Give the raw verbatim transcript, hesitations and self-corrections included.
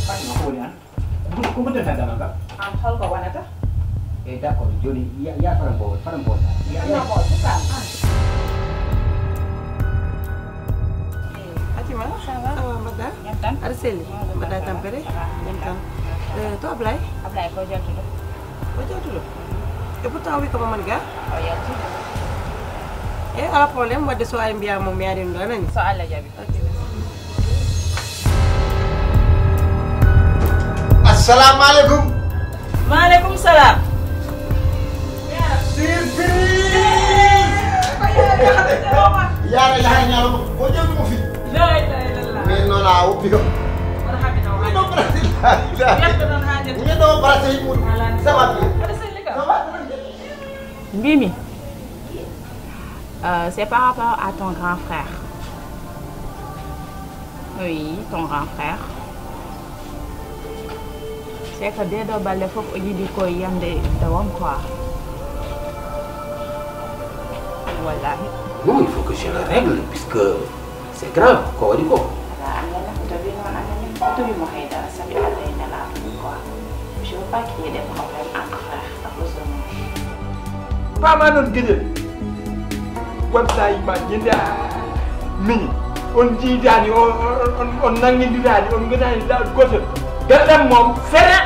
Fatima, ko woni an? Ko, ko guddanɗaa damal ngal? An holko wonata? E, d'accord, jooni ya, ya faram bo, faram bo. Ya, ya. Faram bo, suka. Fatima, ça va? Ça va, mbaɗɗa? Jam tan? Aɗa selli? Mbaɗɗa tampere? Ça va. Jam tan. Eh, to Ablaye? Ablaye ko jaltuɗo. Ko jaltuɗo? E pourtant o wi ko Mamadou Ga? O yalti. E, ala problème, wadde so ari mbiya mo mi ari ɗum ɗo, nani? So Allah jaɓi. Ok, merci. Assalamu alaikum. Maaleykum salaam. Surprise! Yara, yara, yara, ko jom mo fi. La ilaha illallah. Min noon a woppi kam. Wala haɓi naw. Min ɗo Brazil. Yetto noon haa jetta. Min ɗo Brazil mun. Ala. Ça va bien. Aɗa selli ka? Ça va très bien. Mbimi, euh, c'est par rapport à ton grand frère. Oui, ton grand frère. C'est que ɗee ɗoo balɗe fof o yiɗi ko yande dawam quoi. Wallahi. Non, il faut que je le règle, puisque c'est grave, ko waɗi ko. Ala, an nana ko tawi noon, an nana ko tawi mo haydara, sabi Allah e Nelaaɗo mum quoi. Je veux pas qu'il y ait des problèmes entre frères à cause de moi. Paama noon geɗel. Wallahi ma ñande a miñi. On jiidaani, on, on, on, on nanngindiraani, on ngonaani laawol gootol. Gallam moom, fere.